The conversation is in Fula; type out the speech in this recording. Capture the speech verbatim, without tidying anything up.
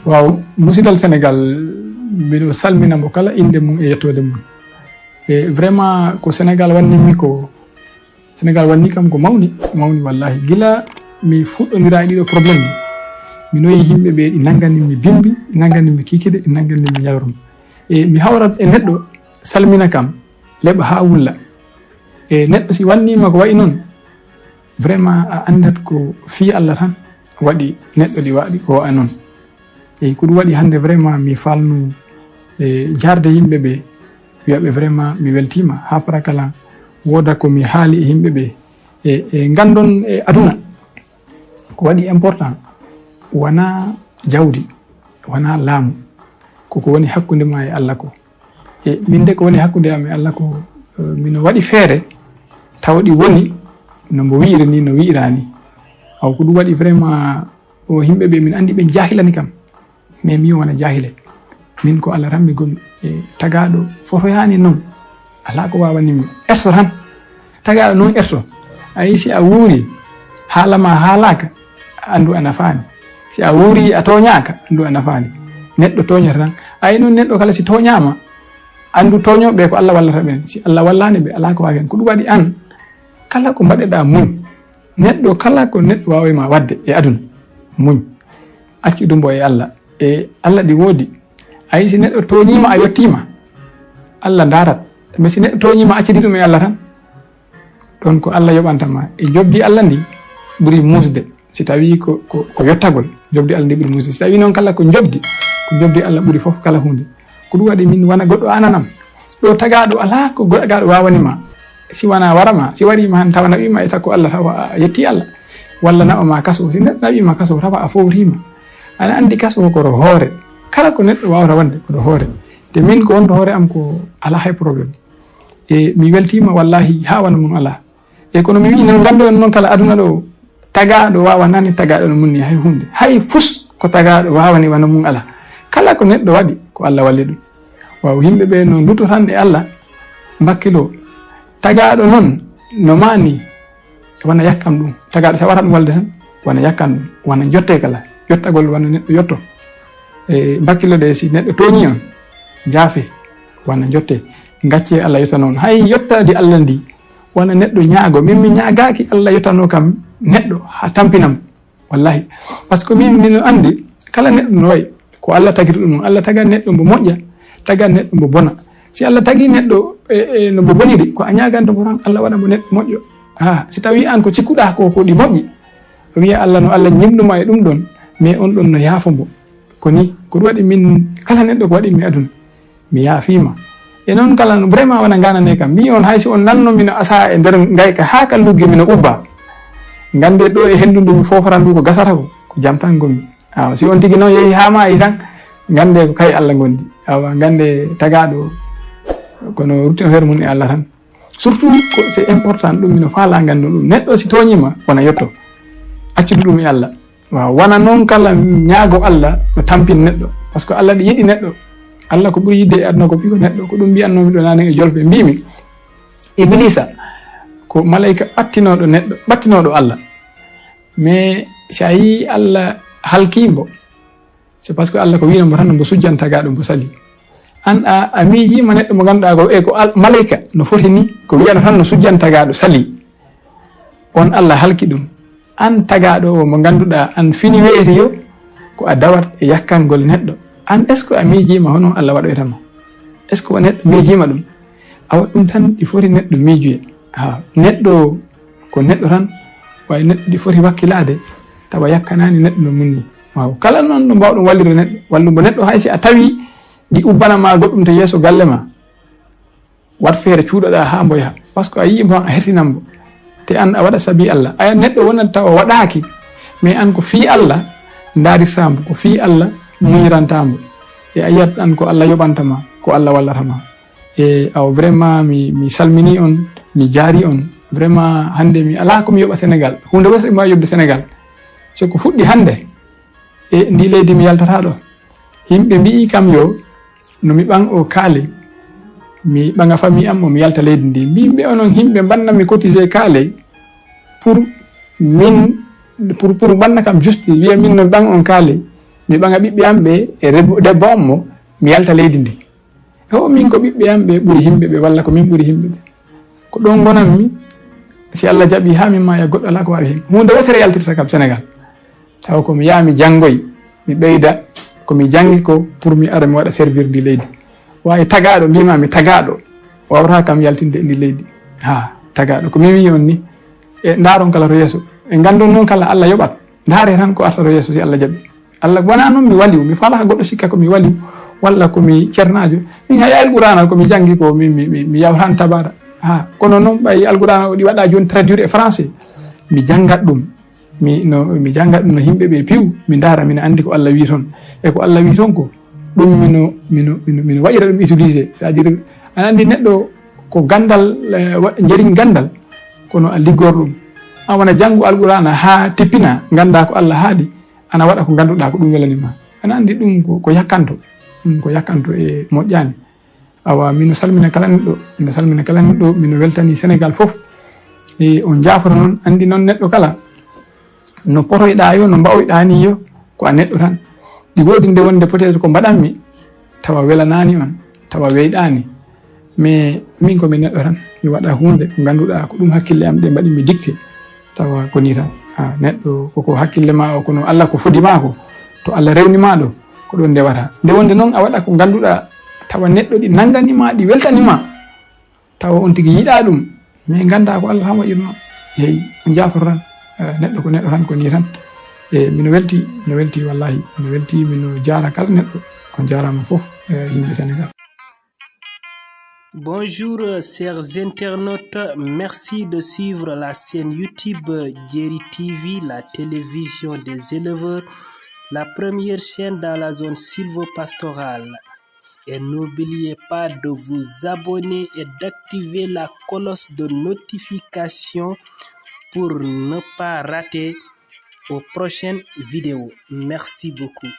Waaw, musidal Sénégal, mbiɗo salmina mo kala innde mum e yettoode mum. E vraiment ko Sénégal wannimmi ko, Sénégal wanni kam ko mawni, mawni wallahi. Gila mi fuɗɗondira e ɗiɗo problème ji, mi noyi yimɓe ɓe, ɗi nanngani mi bimbi, ɗi nanngani mi kikide, ɗi nanngani mi ñalorma. E mi hawrat e neɗɗo, salmina kam, leɓa haa wulla. E neɗɗo si wannima ko wayi noon, vraiment a anndat ko fii Allah tan waɗi neɗɗo ɗi waɗi ko wayi noon. Eyi, ko ɗum waɗi hannde vraiment mi falnu e jaarde yimɓe ɓe, wiyaɓe vraiment mi weltima haa parakala, wooda ko mi haali e yimɓe ɓe. E, e nganndon e aduna, ko waɗi important wona jawdi, wona laamu, koko woni hakkunde ma e Allah ko. E min de ko woni hakkunde am e Allah ko, eh, mino waɗi feere tawa ɗi woni no mbo wi'iri ni, no wi'ira ni. Aw ko ɗum waɗi vraiment o yimɓe ɓe min anndi ɓe jahilani kam. Mais mi wona jahile. Min ko Allah rammi gonmi e tagaɗo fotoyani noon. Ala ko wawani mi. Erso tan. Tagaɗo noon erso. A yi si a wuuri, haala ma haalaka, anndu a nafaani. Si a wuuri a tooñaaka, anndu a nafaani. Neɗɗo tooñata tan. A yi noon neɗɗo kala si tooñaama, anndu tooñooɓe ko Allah wallata ɓen. Si Allah wallaani ɓe, alaa ko waawi hen. Ko ɗum waɗi an, kala ko mbaɗeɗaa muñ. Neɗɗo kala ko neɗɗo waawi ma waɗde e aduna, muñ. Accu ɗum mbo e Allah. E Allah ɗi woodi. A yi si neɗɗo tooñiima a yettiima, Allah ndaarat. Mais si neɗɗo tooñiima accidi ɗum e Allah tan. Ɗon ko Allah yoɓanta ma. E njoɓdi Allah ndi ɓuri muusde. Si tawi ko, ko, ko yettagol, njoɓdi Allah ndi ɓuri muusde. Si tawi noon kala ko njoɓdi, ko njoɓdi Allah ɓuri fof kala huunde. Ko ɗum waɗi min wona goɗɗo ananam. Ɗo tagaɗo alaa ko tagaɗo wawani ma. Si wona wara ma, si wari ma han tawa naɓi ma e takko Allah tawa a yetti Allah. Walla naɓa ma kaso, si neɗɗo naɓi ma kaso tawa a fowri ma. Aɗa anndi kaso ko to hoore. Kala ko neɗɗo wawata waɗde ko to hoore. Te min ko won to hoore am ko alaa hay problème. E mi weltima wallahi haa wona mum alaa. E kono mi wi'i noon, nganndu en noon kala aduna ɗo, tagaaɗo waawanani tagaaɗo no mum ni hay huunde. Hay fus ko tagaaɗo waawani wano mum alaa. Kala ko neɗɗo waɗi, ko Allah walli ɗum. Waaw, yimɓe ɓe no nduto tan e Allah, mbakkilo. Tagaaɗo noon no maani, wona yakkam ɗum. Tagaaɗo si a watan walde tan, wona yakkam ɗum. Wona jotte kala. Yottagol wona neɗɗo yotto. E mbakkilo ɗe si neɗɗo tooñi on, jaafe, wona jotte. Gacce Allah yotta noon. Hay yottaadi Allah ndi, wona neɗɗo ñaago. Min mi ñaagaaki Allah yottanoo kam neɗɗo haa tampinam. Wallahi. Par ce que min, mino anndi kala neɗɗo no wayi. Ko Allah tagiri ɗum noon. Allah taga neɗɗo mbo moƴƴa, taga neɗɗo mbo bona. Si Allah tagi neɗɗo e, e no mbo boniri, ko a ñaaganta mbo tan, Allah waɗa mbo neɗɗo moƴƴo. Ha, si tawi an ko cikkuɗaa ko, ko ɗi moƴƴi, wiya Allah no Allah ñimnuma e ɗum ɗon, mais on ɗon no yaafo mbo. Ko ni, ko ɗum waɗi min, kala neɗɗo ko waɗi mi aduna. Mi yaafiima. E noon kala no vraiment wona nganane kam. Mbi on hay si on nanno mino asa e nder ngayka haa ka luggi mino ubba. Ngannde ɗo e henndu ndu mi foofata ndu ko gasata ko, ko jam tan ngonmi. Awa, si on tigi noon yehi haa maayi tan, ngannde ko kay Allah ngondi. Awa, ngannde tagaaɗo kono ruttino hoore mum e Allah tan. Surtout ko c'est important ɗum mino faala nganndu ɗum. Neɗɗo si tooñiima, wona yetto. Accude ɗum e Allah. Waaw, wona noon kala ñaago Allah no tampin neɗɗo. Par ce que Allah ɗi yiɗi neɗɗo. Allah ko ɓuri yiɗde e aduna ko ɓiyo neɗɗo. Ko ɗum mbiyannoomi ɗo naane e jolfe. Mbiimi, Iblisa ko malayka ɓattinooɗo neɗɗo, ɓattinooɗo Allah. Mais si a yii Allah halkii mbo, c'est parce que Allah ko wiino mbo tan no mbo sujjan tagaaɗo mbo sali. An a, a miijiima neɗɗo mo ngannduɗaa ko e ko al-, malayka no foti ni, ko wiyata tan no sujjan tagaaɗo sali. On Allah halki ɗum. An tagaaɗo o mo ngannduɗaa an fini weeti yo, ko a dawat e yakkangol neɗɗo. An est-ce que a miijiima hono Allah waɗoyta ma? Est-ce que o neɗɗo miijiima ɗum? Awa ɗum tan ɗi foti neɗɗo miijuye. Ha, neɗɗo o ko neɗɗo tan, wayi neɗɗo ɗi foti wakkilaade, tawa yakkanaani neɗɗo no mum ni. Waaw, kala noon no mbaawɗon wallirde neɗɗo, wallu mbo neɗɗo hay si a tawi ɗi ubbana ma goɗɗum to yeeso galle ma. Waɗ feere cuuɗoɗaa haa mbo yaha. Par ce que a yii mbo a hertinan mbo. Te an a waɗa sabi Allah. Aya neɗɗo wonat tawa waɗaaki. Mais an ko fii Allah ndaarirtaa mbo, ko fii Allah muñirantaa mbo. E a yiyat an ko Allah yoɓanta ma, ko Allah wallata ma. E aw vraiment mi, mi salmini on, mi jaari on. Vraiment hannde mi alaa ko mi yoɓa Sénégal. Huunde wootere mi waawi yoɓde Sénégal. So ko fuɗɗi hannde, e ndi leydi mi yaltata ɗo. Yimɓe mbi'i kam yo no mi ɓaŋ o kaali, mi ɓaŋa famille am o mi yalta leydi ndi. Mbiimi ɓe onon yimɓe mbanna mi cotisé kaali pour min, pour, pour mbanna kam juste, wiya min no mi ɓaŋ on kaali. Mi ɓaŋa ɓiɓɓe am ɓe e debbo am mo, mi yalta leydi ndi. O min ko ɓiɓɓe am ɓe ɓuri himɓe ɓe, walla ko min ɓuri himɓe ɓe. Ko ɗon ngonanmi, si Allah jaɓi haa mi maaya, goɗɗo alaa ko waawi heen. Huunde wootere yaltirta kam Senegal. Tawa ko mi yaha mi janngoy, mi ɓeyda ko mi janngi ko pour mi ara mi waɗa servir ndi leydi. Waawi tagaaɗo mbima mi tagaaɗo, wawata kam yaltinde ndi leydi. Ha, tagaaɗo ko mi wi on ni, e ndaaron kala to yeeso. E nganndon noon kala Allah yoɓat. Ndaare tan ko arta to yeeso si Allah jaɓi. Allah wona noon mi waliw, mi fala goɗɗo sikka ko mi waliw, walla ko mi ceernaajo. Min hay Alqur'aana ko mi janngi ko mi, mi, mi, mi yawtan tabara. Ha, kono noon ɓay Alqur'aana o ɗi waɗa jooni traduire e français. Mi janngat ɗum. Mi, no, mi janngat ɗum no yimɓe ɓe piw, mi ndaara, mino anndi ko Allah wi toon. E ko Allah wi toon ko, ɗum mino, mino, mino, mino waɗira ɗum utilisé. C'est-à-dire, aɗa anndi neɗɗo ko ganndal, eh, wa-, njariñ ganndal, kono a liggor ɗum. An wona janngu Alqur'aana haa tippina, ngannda ko Allah haaɗi, ana waɗa ko ngannduɗaa ko ɗum welani ma. Aɗa anndi ɗum ko, ko yakkanto. Ɗum ko yakkanto e moƴƴaani. Awa, mino salmina kala neɗɗo, mino salmina kala neɗɗo, mino weltani Senegal fof. E on jaafoto noon, anndi noon neɗɗo kala, no potoyɗaa yo, no mbaoyɗaa ni yo, ko a neɗɗo tan. Ɗi woodi nde wonde peut-être ko mbaɗanmi, tawa welanaani on, tawa weyɗaani. Mais min ko mi neɗɗo tan, mi waɗa huunde ko ngannduɗaa ko ɗum hakkille am ɗe mbaɗi mi dicté. Tawa ko ni tan. Ah, neɗɗo koko hakkille ma o, kono Allah ko fodi ma ko, to Allah rewni ma ɗo, ko ɗon ndewata. Nde wonde noon a waɗa ko ngannduɗaa, tawa neɗɗo ɗi nanngani ma, ɗi weltani ma, tawa on tigi yiɗa ɗum, mais ngannda ko Allah tan waɗirno. Eyi, on jaafoto tan. Eh, neɗɗo ko neɗɗo tan, ko ni tan. E mino welti, mino welti wallahi, mino welti, mino jaara kala neɗɗo. On jaarama fof, eh, yimɓe Senegal. Bonjour, euh, chers internautes. Merci de suivre la chaîne YouTube, euh, Jerry T V, la télévision des éleveurs, la première chaîne dans la zone sylvo-pastorale. Et n'oubliez pas de vous abonner et d'activer la cloche de notification pour ne pas rater aux prochaines vidéos. Merci beaucoup.